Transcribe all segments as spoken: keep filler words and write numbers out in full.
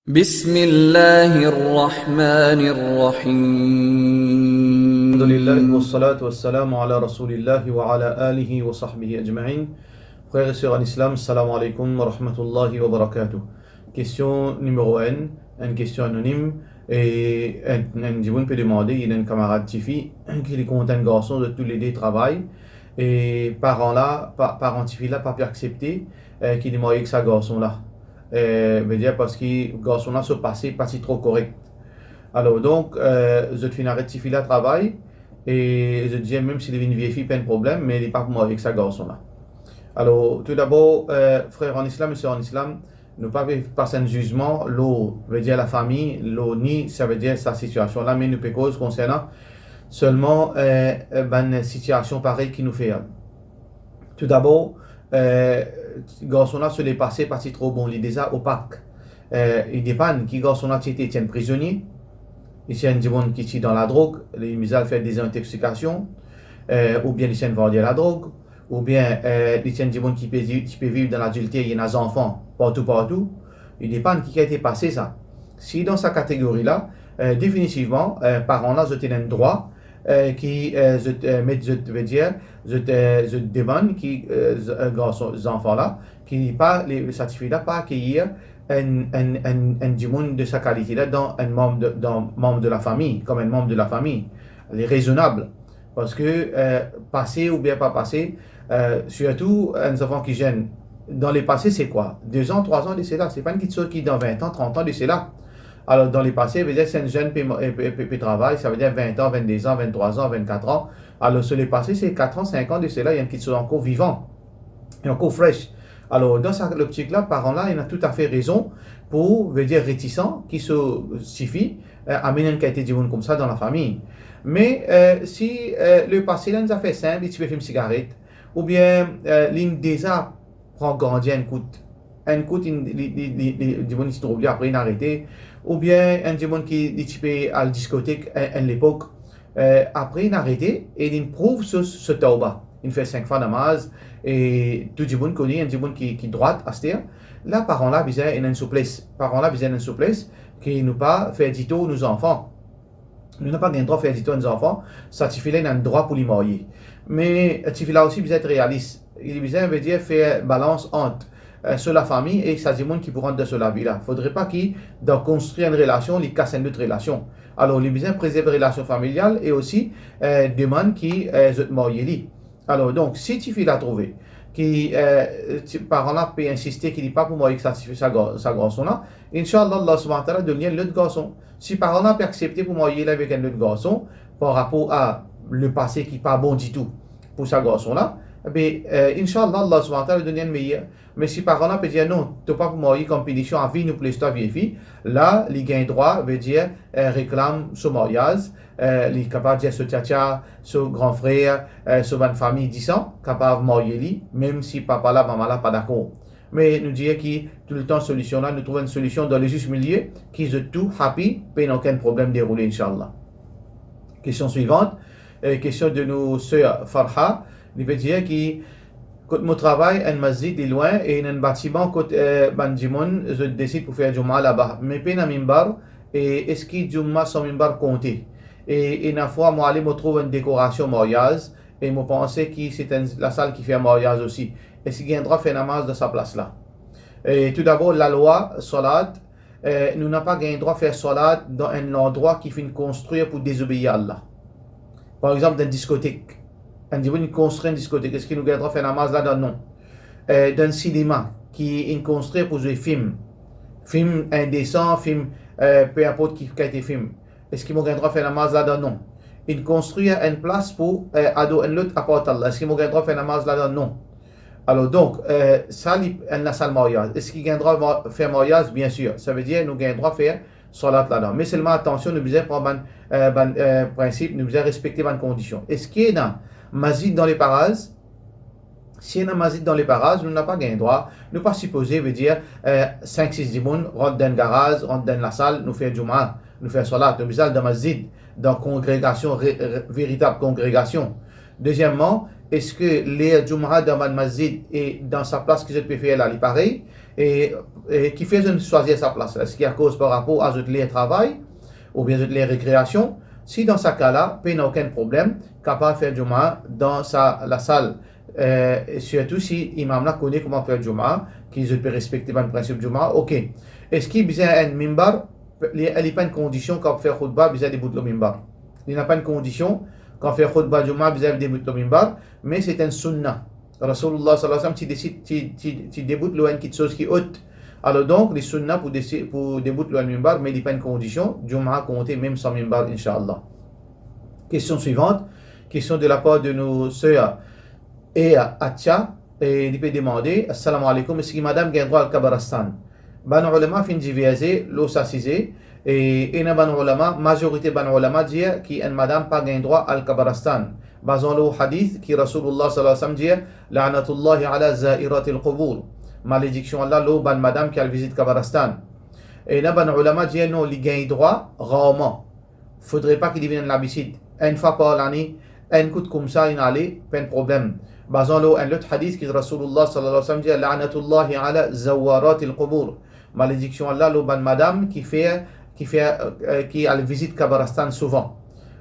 بسم الله الرحمن الرحيم. Alhamdulillah, wassalatu wassalamu ala rasoulillah wa ala alihi wa sahbihi ajmain. Frer e ser an Islam, salam aleykoum wa rahmatullahi wa barakatuh. Kestion nimero enn, enn kestion anonim, e enn, enn dimoun pe demande, li ena enn kamarad tifi ki li kontan enn garson, zot toulede travay, e paran la, pa, paran tifi la pa pe aksepte, e, ki li marye ek sa garson la. E, vedir parski garson la so pase pa ti tro korek. Alor, donk, e, zot finn aret tifi la travay, e zot dir mem si li vinn viefi, pa enn problem, me li pa pou marye ek sa garson la. Alor, toudabor, e, frer an Islam e ser an Islam, nou pa pe pas enn zizman lor, vedir lafami, lor ni, savedir sa sitiasion la, me nou pe koz konsernan selman, e, e, bann sitiasion parey ki nou fer. Toudabor, e, garson la so lepase pa ti tro bon, li deza opak. E, li depann ki garson la ti ete, ti enn prizonie, li ti enn dimoun ki ti dan ladrog, li mizal fer dezintoksikasion, e, oubien li ti enn vandir ladrog, oubien, e, li ti enn dimoun ki pe, ti pe viv dan ladilter, li ena zanfan partou, partou. Li depann ki kalite pase sa. Si dan sa kategori la, e, definitivman, e, paran la zot ena enn drwa, e, ki, e, zot, e, met zot, vedir, zot, e, zot demann ki, e, z-, e, garson, zanfan la, ki pa, li, sa tifi la pa akeyir enn, enn, enn, enn dimoun de sa kalite la dan enn manm de, dan manm de lafami, kom enn manm de lafami. Li rezonab. Parski, e, pase oubien pa pase, e, sirtou enn zanfan ki zenn, dan lepase se kwa? Dezan, trwazan de sela, se pa enn kitsoz ki dan vin an, trant an de sela. Alor, dan lepase, vedir si enn zenn pe, pe, pe, pe travay, savedir vin an, vinn-de-z an, vinn-trwa an, vinn-kat an. Alor, so lepase, se kat an, sink an de sela, li enn kitsoz ankor vivan, li ankor fresh. Alor, dan sa loptik la, paran la, li ena toutafe rezon pou, vedir, retisan ki so tifi, e, amenn enn kalite dimoun koumsa dan lafami. Me, e, si, e, lepase la enn zafer sinp, li ti pe fim sigaret, oubien, e, linn deza pran gardien enn kout, enn kout, inn, li, li, li, li, dimoun ti trouv li, apre linn arete, oubien enn dimoun ki, li ti pe al diskotek enn, enn lepok, e, apre linn arete e linn prouv so, so tawba, linn fer sink fwa namaz, e tou dimoun kone enn dimoun ki, ki drwat aster. La, paran la bizin ena enn souples, paran la bizin ena enn souples, ki nou pa fer ditor nou zanfan. Nou napa gagn drwa fer ditor enn zanfan, sa tifi la ena enn drwa pou li marye. Me tifi la osi bizin et realis. Li bizin, vedir, fer balans ant, e, so lafami e sa dimoun ki pou rant dan so lavi la. Fodre pa ki, dan konstrir enn relasion, li kas enn lot relasion. Alor, li bizin prezerv relasion familial e osi, e, demann ki, e, zot marye li. Alor, donk, si tifi la trouve ki, e, ti, paran la pe insiste ki li pa pou marye ek sa tifi, sa gar-, sa garson la, inshallah, Allah subhanahu wa taala donn li enn lot garson. Si paran la pe aksepte pou marye li avek enn lot garson, par rapor a lepase ki pa bon ditou pou sa garson la, be, e, inshallah, Allah subhanahu wa taala donn li enn meyer. Me si paran la pe dir, "Non, to pa pou marye, kom pinision avi nou pou les twa viefi," la, li gagn drwa, vedir, e, reklam so maryaz, e, li kapav dir so tiatia, so gran frer, e, so bann fami disan, kapav marye li, mem si papa la, mama la pa dakor. Me nou dir ki toultan solision la, nou trouv enn solision dan le zis milie, ki zot tou happy, pena okenn problem deroule, inshallah. Kestion swivant, e, kestion de nou ser Farha, li pe dir ki, kot mo travay, enn masjid li lwin e ena enn batiman kot, e, bann dimoun zot desid pou fer Jummah laba, me pena mimbar, e eski Jummah san mimbar konte? E ena fwa mo ale, mo trouv enn dekorasion maryaz, e mo panse ki se enn lasal ki fer maryaz osi. Eski gagn drwa fer namaz dan sa plas la? E toudabor, lalwa salat, e, nou napa gagn drwa fer salat dan enn landrwa ki finn konstrir pou dezobeir Allah. Par exanp, dan enn diskotek. Enn dimoun inn konstrir enn diskotek, eski nou gagn drwa fer namaz ladan? Non. E, dan enn sinema ki inn konstrir pou zwe fim, fim indesan, fim, e, pe inport ki kalite fim, eski mo gagn drwa fer namaz ladan? Non. Inn konstrir enn plas pou, e, ador enn lot apar Allah, eski mo gagn drwa fer namaz ladan? Non. Alor, donk, e, sa li enn lasal maryaz. Eski gagn drwa ma-, fer maryaz? Biensir. Savedir nou gagn drwa fer salat ladan. Me selman, atansion, nou bizin pran bann, e, bann, e, prinsip, nou bizin respekte bann kondision. Eski ena masjid dan le paraz? Si ena masjid dan le paraz, nou napa gagn drwa, nou pa sipoze, vedir, e, sink, sis dimoun rant dan enn garaz, rant dan enn lasal, nou fer Jummah, nou fer salat. Nou bizin al dan masjid, dan kongregasion re-, re-, veritab kongregasion. Dezieman, eski ler Jummah dan bann masjid e dan sa plas ki zot pe fer la, li parey? E, e kifer zot swazir sa plas la? Eski akoz par rapor a zot ler travay oubien zot ler rekreasion? Si dan sa ka la, pena okenn problem, kapav fer Jumaa dan sa lasal. E, e sirtou si imam la kone kouma fer Jumaa, ki zot pe respekte bann prinsip Jumaa, oke. Eski bizin enn mimbar? Li, li pa enn kondision kan fer khoutba bizin debout lor mimbar. Li napa enn kondision kan fer khoutba Jumaa bizin debout lor mimbar, me se enn sunna. Rasoulullah sallallahu alayhi wa sallam ti desid, ti, ti, ti debout lor enn kiksoz ki ot. Alor donk, li sunna pou desi-, pou debout lor enn mimbar, me li pa enn kondision, Jumaa konte mem san mimbar, inshallah. Kestion swivant, kestion de lapar de nou ser Ea Atia, e li pe demande, Assalamu alaikum, eski madam gagn drwa al kabaristan? Bann ulama finn diverze lor sa size, e ena bann ulama, mazorite bann ulama dir ki enn madam pa gagn drwa al kabaristan, bazan lor hadith ki Rasoulullah sallallahu alayhi wa sallam dir, "La'natullahi ala za'iratil qubur." Malediksion Allah lor bann madam ki al vizit kabaristan. Ena bann ulama dir non, li gagn drwa rarman. Fodre pa ki li vinn enn labisid. Enn fwa par lane, enn kout koumsa, inn ale, pa enn problem. Bazan lor enn lot hadith ki Rasoulullah sallallahu alayhi wa sallam dir, "La'natullahi ala zawaratil qubur." Malediksion Allah lor bann madam ki fer, ki fer, eh, ki al vizit kabaristan souvan.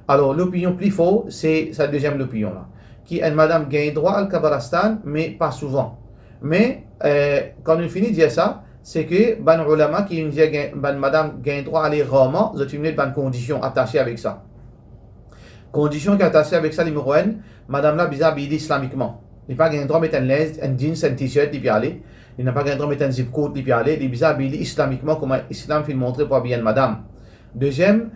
Alor, lopinion pli for, se sa deziem lopinion la. Ki enn madam gagn drwa al kabaristan, me pa souvan. Me, eh, kan nou fini dir sa, se ki bann ulama ki dir gagn, bann madam gagn drwa ale rarman, zot finn met bann kondision atase avek sa. Kondision ki atase avek sa, nimero enn, madam la bizin abiy li islamikman. Li pa gagn drwa met enn linz, enn jeans, enn t-shirt, li pe ale. Li napa gagn drwa met enn zip kourt, li pe ale. Li bizin abiy li islamikman, kouma Islam finn montre pou abiy enn madam. Deziem,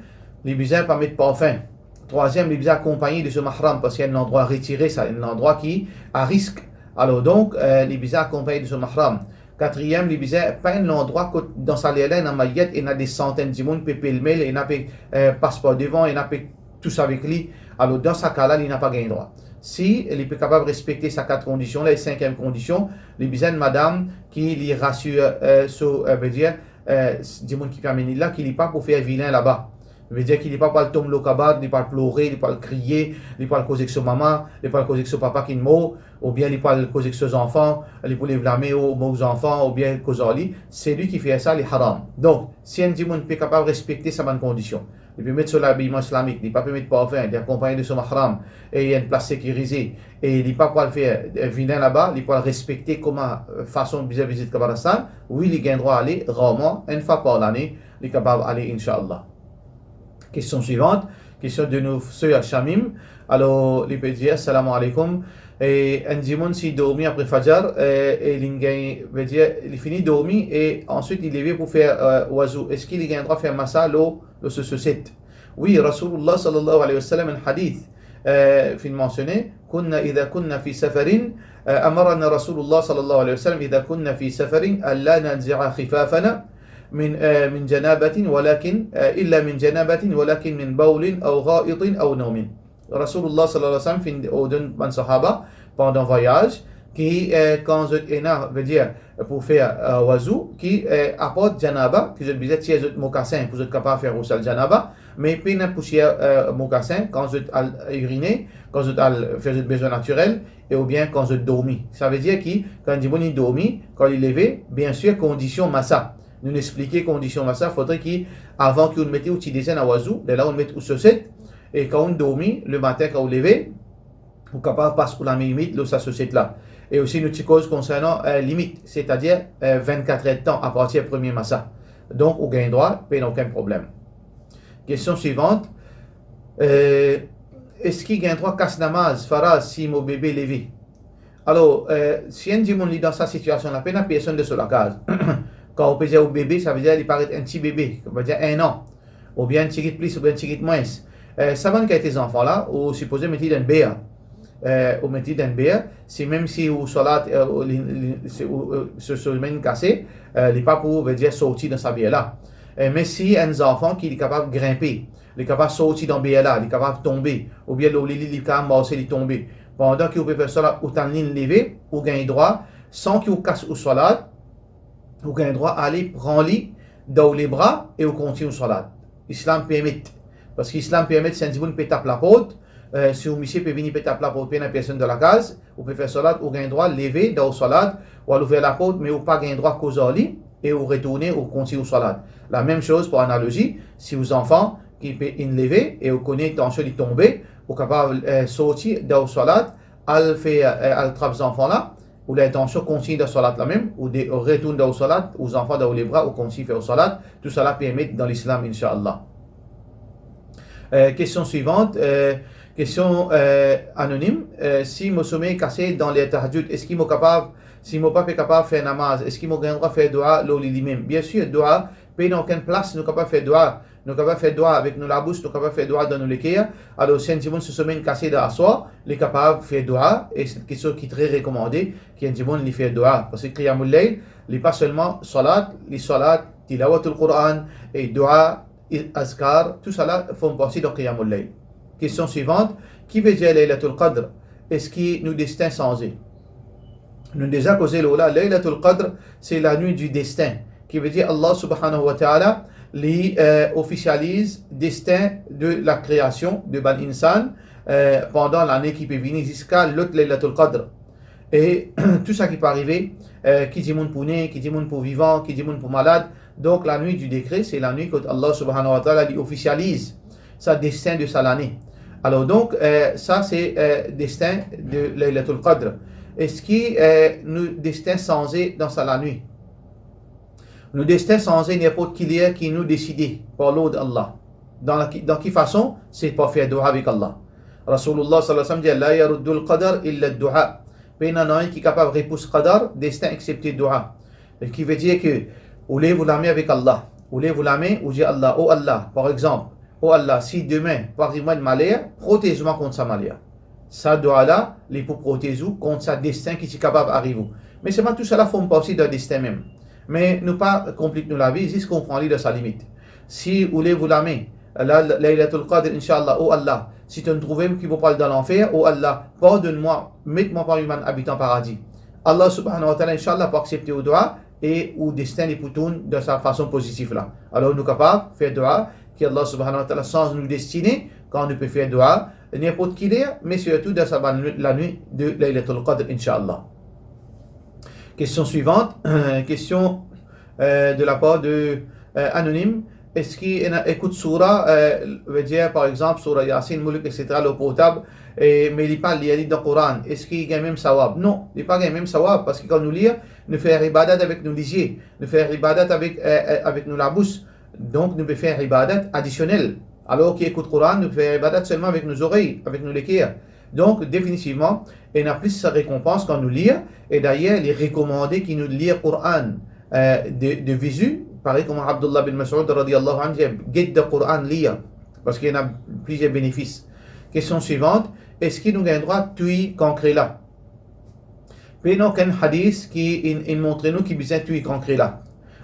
li bizin pa met parfin. Trwaziem, li bizin akonpagne de so mahram, parski enn landrwa retire sa, enn landrwa ki a risk. Alor donk, eh, li bizin akonpagne de so mahram. Katriem, li bizin pa enn landrwa kot dan sa ler la ena mayet, ena de santenn dimoun pe pelmel, ena pe, eh, pas par devan, ena pe tous avek li. Alor, dan sa ka la, li napa gagn drwa. Si li pe kapav respekte sa kat kondision la, e sinkiem kondision, li bizin enn madam ki li rasir, eh, so, eh, vedir, eh, dimoun ki pe amenn li la, ki li pa pou fer vilin laba. Vedir ki li pa pou al tom lor kabad, li pou al plore, li pou al kriye, li pou al koz ek so mama, li pou al koz ek so papa ki mor, oubien li pou al koz ek so zanfan, li pou lev lame o mor zanfan, oubien koz ar li, selwi ki fer sa, li haram. Donk, si enn dimoun pe kapav respekte sa bann kondision, li pe met so labiyman islamik, li pa pe met parfin, li akonpagne de so mahram, e enn plas sekirize, e li pa pou al fer, eh, vilin laba, li pou al respekte kouma, eh, fason bizin vizit kabaristan, wi, li gagn drwa ale, rarman, enn fwa par lane, li kapav ale, inshallah. Kestion swivant, kestion de nou ser Shamim. Alor, li pe dir, "Assalamu alaikum. E enn dimoun si dormi apre fajar, e, e li gagn, vedir, li fini dormi e answit li leve pou fer, eh, wazou. Eski li gagn drwa fer masa lor, lor so soset?" Wi, Rasoulullah sallallahu alayhi wa sallam, enn hadith, eh, finn mansione, "Kunna idha kunna fi safarin, eh, amarana Rasoulullah sallallahu alayhi wa sallam idha kunna fi safarin alla nanzi'a khifafana min, eh, min janabatin walakin, eh, illa min janabatin walakin min bawlin aw gha'itin aw nawmin." Rasoulullah sallallahu alayhi wa sallam finn ordonn bann sahaba pandan vwayaz ki, eh, kan zot ena, vedir, pou fer, eh, wazou, ki, eh, apar janaba, ki zot bizin tir zot mokasin pou zot kapav fer ghusl janaba, me pena pou tir, eh, mokasin kan zot al irine, kan zot al fer zot bizin natirel, e oubien kan zot dormi. Savedir ki kan dimoun inn dormi, kan li leve, biensir kondision masa. Nou'nn explike kondision masa, fodre ki avan ki ou met ou ti dezenn a wazou, lerla ou met ou soset, e kan ou dormi, lematin kan ou leve, ou kapav pas ou lame imid lor sa soset la. E osi nou ti koz konsernan, eh, limit, setadir, eh, vennkat er de tan apartir premie masa. Donk ou gagn drwa, pena okenn problem. Kestion swivant, eh, eski gagn drwa kas namaz faraz si mo bebe leve? Alor, eh, si enn dimoun li dan sa sitiasion la, pena personn dan so lakaz. Kan ou pe dir ou bebe, savedir li paret enn ti bebe, savedir enn an, oubien enn tigit plis, oubien enn tigit mwins. Eh, sa bann kalite zanfan la, ou sipoze met li dan enn ber. Eh, ou met li dan enn ber, si mem si ou swalat, eh, ou, li, li, si ou, eh, so, so men kase, eh, li pa pou, vedir, sorti dan sa ber la. Eh, me si enn zanfan ki li kapav grinpe, li kapav sorti dan ber la, li kapav tonbe, oubien lor li, li, li kapav marse, li tonbe. Pandan ki ou pe fer swalat, ou tann li leve, ou gagn drwa, san ki ou kas ou swalat, ou gagn drwa ale pran li dan ou lebra e ou kontign ou swalat. Islam permet. Parski Islam permet, si enn dimoun pe tap laport, Eh, si ou misie pe vini pe tap laport, pena personn dan lakaz, ou pe fer salat, ou gagn drwa leve dan ou salat, ou al ouver laport, me ou pa gagn drwa koz ar li, e ou retourne, ou kontign ou salat. Lamem soz par analozi, si ou zanfan ki pe inn leve e ou kone tansion li tonbe, ou kapav, eh, sorti dan ou salat, al fer, eh, al trap zanfan la, ou lintansion kontign dan salat lamem, ou de, ou retourn dan ou salat, ou zanfan dan ou lebra, ou kontign fer ou salat, tousala permet dan Lislam, inshallah. Eh, kestion swivant, eh, kestion, eh, anonim, eh, si mo somey kase dan ler tahajjud, eski mo kapav, si mo pa pe kapav fer namaz, eski mo gagn drwa fer dua lor li limem? Biensir, dua pena okenn plas nou kapav fer dua. Nou kapav fer dua avek nou labous, nou kapav fer dua dan nou leker. Alor, si enn dimoun so somey inn kase dan laswar, li kapav fer dua, e se kiksoz ki tre rekomande, ki enn dimoun li fer dua. Parski qiyamul layl, li pa selman salat, li salat, tilawatul Quran, e dua, e azkar, tousala form parti dan qiyamul layl. Kestion swivant, ki vedir Laylatul Qadr? Eski nou destin sanze? Nou deza koze lor la, Laylatul Qadr, se lanwit di destin, ki vedir Allah subhanahu wa ta'ala, li, eh, ofisializ destin de lakreasion de bann insan, eh, pandan lane ki pe vini ziska lot Laylatul Qadr. E tou sa ki pou arive, eh, ki dimoun pou ne, ki dimoun pou vivan, ki dimoun pou malad. Donk, lanwit di dekre, se lanwit kot Allah subhanahu wa ta'ala li ofisializ sa destin de sa lane. Alor donk, eh, sa se, eh, destin de Laylatul Qadr. Eski, eh, nou destin sanze dan sa lanwit? Nou destin sanze ninport ki ler ki nou deside par lord Allah. Dan ki, dan ki fason? Se par fer dua avek Allah. Rasoulullah sallallahu alayhi wa sallam dir, "La yaruddul qadar illa dua." Pena nanye ki kapav repous qadar, destin, exsepte dua. E ki vedir ke ou lev ou lame avek Allah. Ou lev ou lame, ou dir Allah, "O Allah, par exanp, o Allah, si demin pou ariv mwa enn maler, protez mwa kont sa maler." Sa dua la, li pou protez ou kont sa destin ki ti kapav ariv ou. Me selman tousala form parti dan destin mem. Me nou pa konplik nou lavi, zis konpran li dan sa limit. Si ou lev ou lame, la, la, Laylatul Qadr, inshallah, o Allah, si to'nn trouve mwa ki mo pou al dan lanfer, o Allah, pardonn mwa, met mwa parmi bann abitan paradi. Allah subhanahu wa ta'ala, inshallah, pou aksepte ou dua e ou destin li pou tourn dan sa fason pozitif la. Alor nou kapav fer dua ki Allah subhanahu wa ta'ala sanz nou destine kan nou pe fer dua, ninport ki ler, me sirtou dan sa bann lanwit de Laylatul Qadr, inshallah. Kestion swivant, kestion, eh, de la par de, eh, anonim, eski ena ekout soura, eh, vedir, par exanp, soura Yasin, Mulk, et cetera, lor portab, e, me li pa lir li dan Quran, eski gagn mem sawab? Non, li pa gagn mem sawab, parski kan nou lir, nou fer ibadat avek nou lizie, nou fer ibadat avek, eh, eh, avek nou labous. Donk, nou pe fer ibadat adisionel. Alor ki ekout Quran, nou pe fer ibadat selman avek nou zorey, avek nou leker. Donk, definitivman, ena plis rekonpans kan nou lir, e dayer, li rekomande ki nou lir Quran, eh, de, de vizi, parey kouma Abdullah bin Mas'ud radiyallahu anhu dir, get dan Quran, lir, parski ena plizier benefis. Kestion swivant, eski nou gagn drwa touy kankre la? Pena okenn hadis ki inn, inn montre nou ki bizin touy kankre la.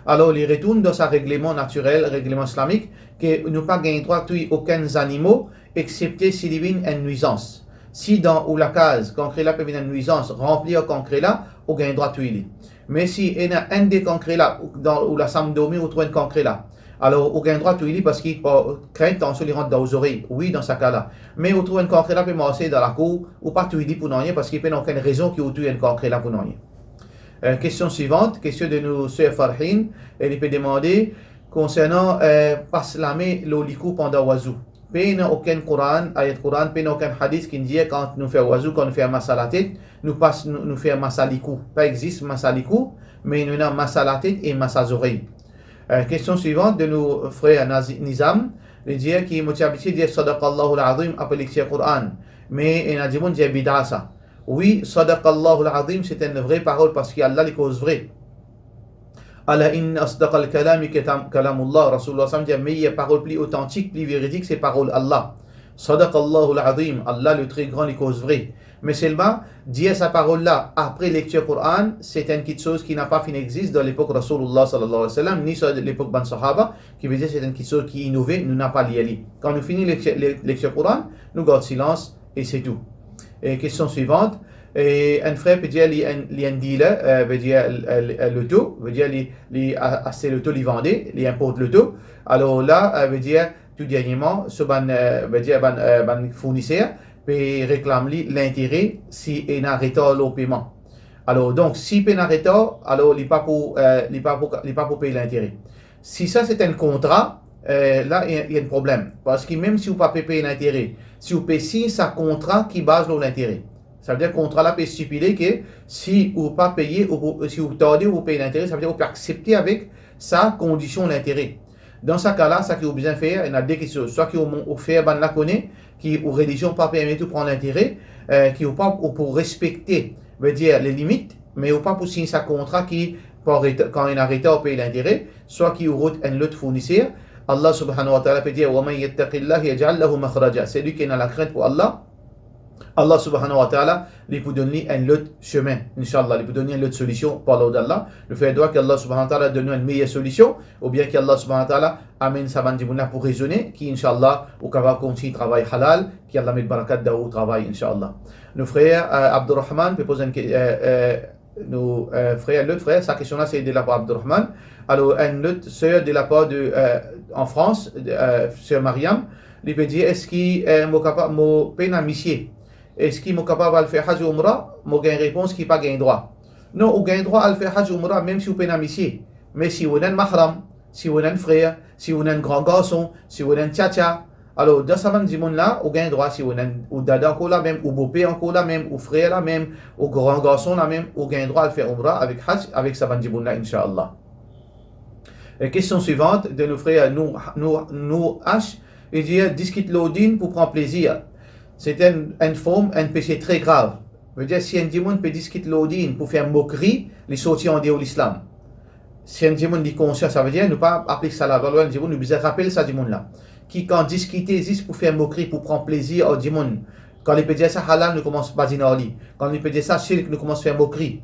Alor, li retourn dan sa regleman natirel, regleman islamik, ke nou pa gagn drwa touy okenn zanimo, exsepte si li vinn enn nwizans. Si dan ou lakaz, kankre la pe vinn enn nwizans, ranpli ar kankre la, ou gagn drwa touy li. Me si ena enn de kankre la, ou dan ou lasam dormi, ou trouv enn kankre la, alor ou gagn drwa touy li, parski par krint tansion li rant dan ou zorey. Wi, dan sa ka la. Me ou trouv enn kankre la pe marse dan lakour, ou pa touy li pou nanye, parski pena okenn rezon ki ou touy enn kankre la pou nanye. Eh, kestion swivant, kestion de nou ser Farhine, e li pe demande konsernan, eh, pas lame lor likou pandan wazou. Pena okenn Quran, ayat Quran, pena okenn hadis ki dir kan nou fer wazou, kan nou fer masa latet, nou pas, nou, nou fer masa likou. Pa exis masa likou, me nou ena masa latet e masa zorey. Eh, kestion swivant de nou frer Nazi-, Nizam, li dir ki mo ti abitie dir Sadaqallahul Azim apre lektir Quran, me ena dimoun dir bida sa. Wi, Sadaqallahul Azim, se enn vre parol, parski Allah li koz vre. Ala inna asdaqal kalami kalam-, kalamullah. Rasoulullah sallam dir, meyer parol pli otantik, pli veridik, se parol Allah. Sadaqallahul Azim, Allah le Très Grand, li koz vre. Me selman, dir sa parol la apre lektir Quran, se enn kiksoz ki napa finn exist dan lepok Rasoulullah sallallahu alayhi wa sallam, ni sa lepok bann sahaba, ki vedir se enn kiksoz ki inove, nou napa lir li. Kan nou fini lektir, le-, lektir Quran, nou gard silans, e se tou. E kestion swivant, e enn frer pe dir li enn, li enn dealer, eh, vedir, eh, eh, loto, vedir li, li a-, aste loto, li vande, li inport loto. Alor la, eh, vedir tou derniereman, so bann, eh, vedir bann, eh, bann fourniser, pe reklam li lintere si ena retar lor peman. Alor, donk, si pena retar, alor li pa pou, eh, li pa pou, li pa pou pey lintere. Si sa se enn kontra, eh, la, ena, ena enn problem. Parski mem si ou pa pe pey lintere, si ou pe sign sa kontra ki baz lor lintere, savedir kontra la pe stipile ke si ou pa peye, ou pou, si ou tarde, ou pou pey lintere, savedir ou pe aksepte avek sa kondision lintere. Dan sa ka la, sa ki ou bizin fer, ena de kiksoz. Swa ki ou mon-, ou fer bann la kone ki ou relizion pa permet ou pran lintere, eh, ki ou pa, ou pou respekte, vedir, le limit, me ou pa pou sign sa kontra ki, par reta-, kan ena retar, ou pey lintere, swa ki ou rod enn lot fourniser. Allah subhanahu wa ta'ala pe dir, "Wa man yattaqillaha yaj'al lahu makhraja." Selwi ki ena lakrint pou Allah, Allah subhanahu wa ta'ala, li pou donn li enn lot sime, inshallah, li pou donn li enn lot solision par lord Allah. Nou fer dwa ki Allah subhanahu wa ta'ala donn nou enn meyer solision, oubien ki Allah subhanahu wa ta'ala amenn sa bann dimoun la pou rezone, ki inshallah, ou kapav kontign travay halal, ki Allah met barakat dan ou travay, inshallah. Nou frer, eh, Abdurrahman pe poz enn ke-, eh, eh, nou, eh, frer, lot frer, sa kestion la se de lapar Abdurrahman. Alor, enn lot ser de lapar de, eh, an Frans, eh, ser Mariam, li pe dir, eski, eh, mo kapav, mo pena misie, eski mo kapav al fer haj ou umra? Mo gagn repons ki pa gagn drwa. Non, ou gagn drwa al fer haj ou umra mem si ou pena misie. Me si ou ena enn mahram, si ou ena enn frer, si ou ena enn gran garson, si ou ena enn tiatia, alor, dan sa bann dimoun la, ou gagn drwa, si ou ena enn, ou dada ankor la mem, ou boper ankor la mem, ou frer la mem, ou gran garson la mem, ou gagn drwa al fer umra avek haj, avek sa bann dimoun la, inshallah. E kestion swivant de nou frer Nou, Nou, Nou H, li dir, diskit lor din pou pran plezir. Se enn, enn form, enn pese tre grav. Vedir, si enn dimoun pe diskit lor din pou fer mokri, li sorti andeor lislam. Si enn dimoun li konsian, savedir nou pa aplik sa lalwa lor enn dimoun, nou bizin rapel sa dimoun la. Ki kan diskite zis pou fer mokri, pou pran plezir ar dimoun, kan li pe dir sa halal, nou koumans badin ar li. Kan li pe dir sa shirk, nou koumans fer mokri.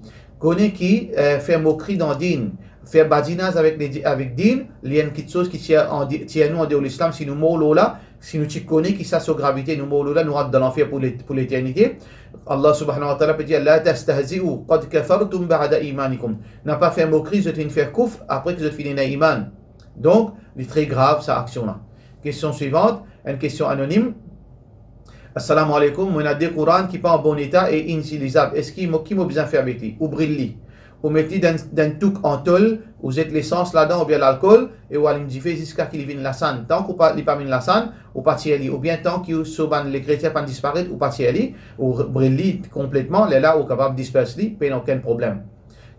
Kone ki, eh, fer mokri dan din, fer badinaz avek le di-, avek din, li enn kiksoz ki tir an di-, tir nou andeor lislam, si nou mor lor la, si nou ti kone ki sa so gravite, nou mor lor la, nou rant dan lanfer pou le-, pou leternite. Allah subhanahu wa ta'ala pe dir, "La tastahzi'u, qad kafartum ba'da imanikum." Napa fer mokri, zot finn fer koufr, apre ki zot finn ena iman. Donk, li tre grav sa aksion la. Kestion swivant, enn kestion anonim. Assalamu alaikum, mo ena de Koran ki pa an bon eta e intilizab. Eski mo, ki mo bizin fer avek li? Ou bril li. Ou met li dan, dan touk an tol, ou zet lesans ladan oubien lalkol, e ou alim dife ziska ki li vinn lasann. Tan ki ou pa, li pa vinn lasann, ou pa tir li. Oubien tan ki ou so bann lekretien pa disparet, ou pa tir li, ou r-, bril li konpletman, lerla ou kapav dispers li, pena okenn problem.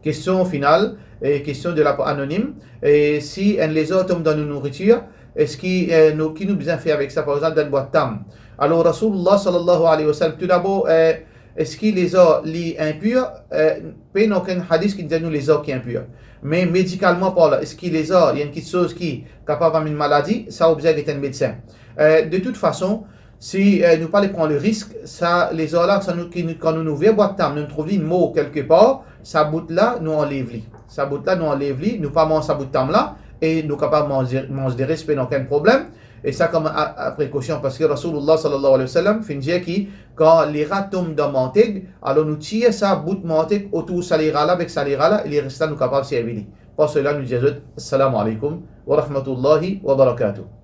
Kestion final, e kestion de lapar anonim, e si enn lezar tom dan nou nouritir, eski, eh, nou, ki nou bizin fer avek sa, par exanp, dan bwat tam? Alor, Rasoulullah sallallahu alayhi wa sallam, toudabor, eh, eski lezar li inpir? Eh, pena okenn hadis ki dir nou lezar ki inpir. Me medikalman parlan, eski lezar, li enn kiksoz ki kapav amenn maladi? Sa ou bizin get enn medsin. Eh, de tout fason, si, eh, nou pa le pran le risk, sa lezar la, sa nou, ki nou, kan nou, nou ouver bwat tam, nou trouv li mor kelkepar, sa bout la, nou anlev li. Sa bout la, nou anlev li, nou pa manz sa bout tam la, e nou kapav manz, manz leres, pena okenn problem. E sa kouma a, a prekosion, parski Rasoulullah sallallahu alayhi wa sallam finn dir ki kan lera tom dan manteg, alor nou tir sa bout manteg otour sa lera la, avek sa lera la, e leres la nou kapav servi li. Par sela, nou dir zot, Assalamu alaikum wa rahmatullahi wa barakatuh.